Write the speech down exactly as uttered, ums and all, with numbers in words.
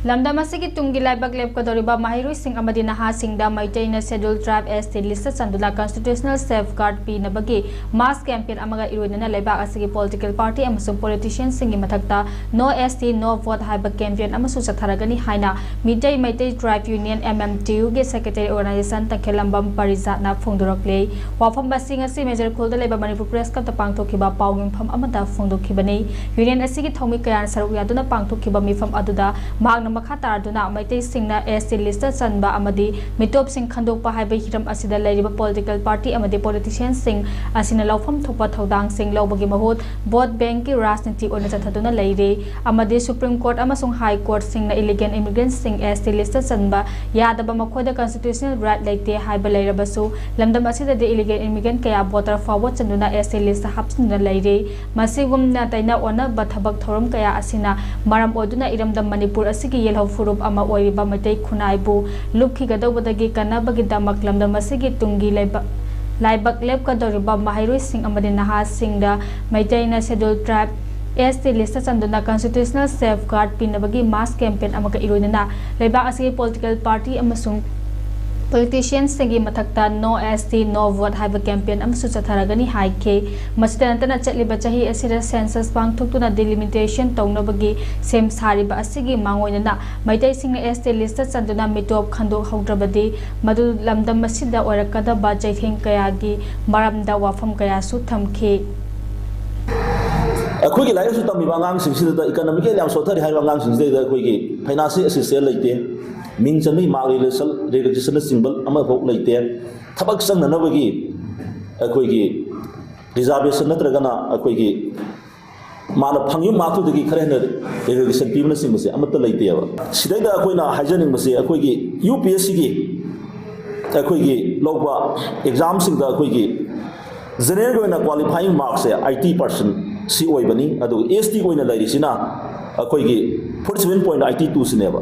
ꯂꯝꯗꯝ ꯑꯁꯤꯒꯤ ꯇꯨꯡꯒꯤ ꯂꯥꯏꯕꯛ ꯂꯦꯞꯀꯗꯧꯔꯤꯕ ꯃꯍꯩꯔꯣꯏꯁꯤꯡ ꯑꯃꯗꯤ ꯅꯍꯥꯁꯤꯡꯗ ꯃꯩꯇꯩꯅ Scheduled Tribe S T list ꯆꯟꯗꯨꯅ constitutional safeguard ꯄꯤꯅꯕꯒꯤ mass campaign ꯑꯃꯒ ꯏꯔꯣꯏꯅꯅ ꯂꯩꯕꯥꯛ ꯑꯁꯤꯒꯤ political party ꯑꯃꯁꯨꯡ politicianꯁꯤꯡꯒꯤ ꯃꯊꯛꯇ No S T, No Vote ꯍꯥꯏꯕ campaign ꯑꯃꯁꯨ ꯆꯠꯊꯔꯒꯅꯤ ꯍꯥꯏꯅ Meitei Meitei Tribe Union, M M T U, ꯒꯤ secretary organization ꯇꯈꯦꯜꯂꯝꯕꯝ ꯄꯔꯤꯖꯥꯠꯅ ꯐꯣꯡꯗꯣꯔꯛꯂꯦ꯫ ꯋꯥꯐꯝ ꯑꯁꯤ ꯉꯁꯤ ꯃꯦꯖꯔ ꯈꯨꯜꯗ ꯂꯩꯕ ꯃꯅꯤꯄꯨꯔ Press Clubꯇ ꯄꯥꯡꯊꯣꯛꯈꯤꯕ ꯄꯥꯎ ꯌꯨꯝꯐꯝ ꯑꯃꯗ ꯐꯣꯡꯗꯣꯛꯈꯤꯕꯅꯤ꯫ Union ꯑꯁꯤꯒꯤ ꯊꯧꯃꯤ ꯀꯌꯥꯅ ꯁꯔꯨꯛ ꯌꯥꯗꯨꯅ ꯄꯥꯡꯊꯣꯛꯈꯤꯕ ꯃꯤꯐꯝ ꯑꯗꯨꯗ ꯃꯍꯥꯛꯅ ꯃꯈꯥ ꯇꯥꯔꯗꯨꯅ ꯃꯩꯇꯩꯁꯤꯡꯅ S T list ꯆꯟꯕ ꯑꯃꯗꯤ ꯃꯤꯇꯣꯞꯁꯤꯡ ꯈꯟꯗꯣꯛꯄ ꯍꯥꯏꯕ ꯍꯤꯔꯝ ꯑꯁꯤꯗ ꯂꯩꯔꯤꯕ political party ꯑꯃꯗꯤ politicianꯁꯤꯡ ꯑꯁꯤꯅ ꯂꯧꯐꯝ ꯊꯣꯛꯄ ꯊꯧꯗꯥꯡꯁꯤꯡ ꯂꯧꯕꯒꯤ ꯃꯍꯨꯠ vote bankꯀꯤ ꯔꯥꯖꯅꯤꯇꯤ ꯑꯣꯏꯅ ꯆꯠꯊꯗꯨꯅ ꯂꯩꯔꯦ ꯑꯃꯗꯤ Supreme Court ꯑꯃꯁꯨꯡ High Courtꯁꯤꯡꯅ illegal immigrantꯁꯤꯡ S T list ꯆꯟꯕ ꯌꯥꯗꯕ, ꯃꯈꯣꯏꯗ constitutional right ꯂꯩꯇꯦ ꯍꯥꯏꯕ ꯂꯩꯔꯕꯁꯨ, ꯂꯝꯗꯝ ꯑꯁꯤꯗꯗꯤ illegal immigrant ꯀꯌꯥ voter ꯐꯥꯎꯕ ꯆꯟꯗꯨꯅ S T list ꯍꯥꯞꯆꯤꯟꯗꯨꯅ ꯂꯩꯔꯦ꯫ ꯃꯁꯤꯒꯨꯝꯅ ꯇꯩꯅ ꯑꯣꯟꯅꯕ ꯊꯕꯛ ꯊꯧꯔꯝ ꯀꯌꯥ ꯑꯁꯤꯅ ꯃꯔꯝ ꯑꯣꯏꯗꯨꯅ ꯏꯔꯝꯗꯝ ꯃꯅꯤꯄꯨꯔ ꯑꯁꯤꯒꯤ ꯌꯦꯜꯍꯧ ꯐꯨꯔꯨꯞ ꯑꯃ ꯑꯣꯏꯔꯤꯕ ꯃꯩꯇꯩ ꯈꯨꯟꯅꯥꯏꯕꯨ ꯂꯨꯞꯈꯤꯒꯗꯧꯕꯗꯒꯤ ꯀꯟꯅꯕꯒꯤꯗꯃꯛ ꯂꯝꯗꯝ ꯑꯁꯤꯒꯤ ꯇꯨꯡꯒꯤ ꯂꯩꯕ-, ꯂꯥꯏꯕꯛ ꯂꯦꯞꯀꯗꯧꯔꯤꯕ ꯃꯍꯩꯔꯣꯏꯁꯤꯡ ꯑꯃꯗꯤ ꯅꯍꯥꯁꯤꯡꯗ ꯃꯩꯇꯩꯅ Scheduled Tribe S T list ꯆꯟꯗꯨꯅ constitutional safeguard ꯄꯤꯅꯕꯒꯤ mass campaign ꯑꯃꯒ ꯏꯔꯣꯏꯅꯅ ꯂꯩꯕꯥꯛ ꯑꯁꯤꯒꯤ political party ꯑꯃꯁꯨꯡ politicianꯁꯤꯡꯒꯤ ꯃꯊꯛꯇ No S T, No Vote ꯍꯥꯏꯕ campaign ꯑꯃꯁꯨ ꯆꯠꯊꯔꯒꯅꯤ ꯍꯥꯏꯈꯤ꯫ ꯃꯁꯤꯗ ꯅꯠꯇꯅ ꯆꯠꯂꯤꯕ ꯆꯍꯤ ꯑꯁꯤꯗ census ꯄꯥꯡꯊꯣꯛꯇꯨꯅ delimitation ꯇꯧꯅꯕꯒꯤ ꯁꯦꯝ ꯁꯥꯔꯤꯕ ꯑꯁꯤꯒꯤ ꯃꯥꯡꯑꯣꯏꯅꯅ ꯃꯩꯇꯩꯁꯤꯡꯅ S T list ꯆꯟꯗꯨꯅ ꯃꯤꯇꯣꯞ ꯈꯟꯗꯣꯛꯍꯧꯗ꯭ꯔꯕꯗꯤ ꯃꯗꯨ ꯂꯝꯗꯝ ꯑꯁꯤꯗ ꯑꯣꯏꯔꯛꯀꯗꯕ ꯆꯩꯊꯦꯡ ꯀꯌꯥꯒꯤ ꯃꯔꯝꯗ ꯋꯥꯐꯝ ꯀꯌꯥꯁꯨ ꯊꯝꯈꯤ꯫ ꯑꯩꯈꯣꯏꯒꯤ ꯂꯥꯏꯔꯤꯛ ꯂꯥꯏꯁꯨ ꯇꯝꯃꯤꯕ ꯑꯉꯥꯡꯁꯤꯡꯁꯤꯗ economically ꯌꯥꯝ ꯁꯣꯠꯊꯔꯤ ꯍꯥꯏꯕ ꯑꯉꯥꯡꯁꯤꯡꯁꯤꯗꯩꯗ ꯑꯩꯈꯣꯏꯒꯤ financial assistance ꯂꯩꯇꯦ, ꯃꯤꯡ ꯆꯟꯕꯒꯤ mark registration, registrationꯅꯆꯤꯡꯕ ꯑꯃꯐꯥꯎ ꯂꯩꯇꯦ, ꯊꯕꯛ ꯆꯪꯅꯅꯕꯒꯤ ꯑꯩꯈꯣꯏꯒꯤ reservation ꯅꯠꯇ꯭ꯔꯒꯅ ꯑꯩꯈꯣꯏꯒꯤ ꯃꯥꯅ ꯐꯪꯉꯤꯕ markꯇꯨꯗꯒꯤ ꯈꯔ ꯍꯦꯟꯅ reservation ꯄꯤꯕꯅꯆꯤꯡꯕꯁꯦ ꯑꯃꯠꯇ ꯂꯩꯇꯦꯕ꯫ ꯁꯤꯗꯩꯗ ꯑꯩꯈꯣꯏꯅ ꯍꯥꯏꯖꯅꯤꯡꯕꯁꯦ, ꯑꯩꯈꯣꯏꯒꯤ UPSCꯒꯤ ꯑꯩꯈꯣꯏꯒꯤ ꯂꯧꯕ examꯁꯤꯡꯗ ꯑꯩꯈꯣꯏꯒꯤ generalꯒꯤ ꯑꯣꯏꯅ qualifying markꯁꯦ eighty percent ꯁꯤ ꯑꯣꯏꯕꯅꯤ, ꯑꯗꯨꯒ STꯒꯤ ꯑꯣꯏꯅ ꯂꯩꯔꯤꯁꯤꯅ ꯑꯩꯈꯣꯏꯒꯤ forty seven point eighty twoꯁꯤꯅꯦꯕ꯫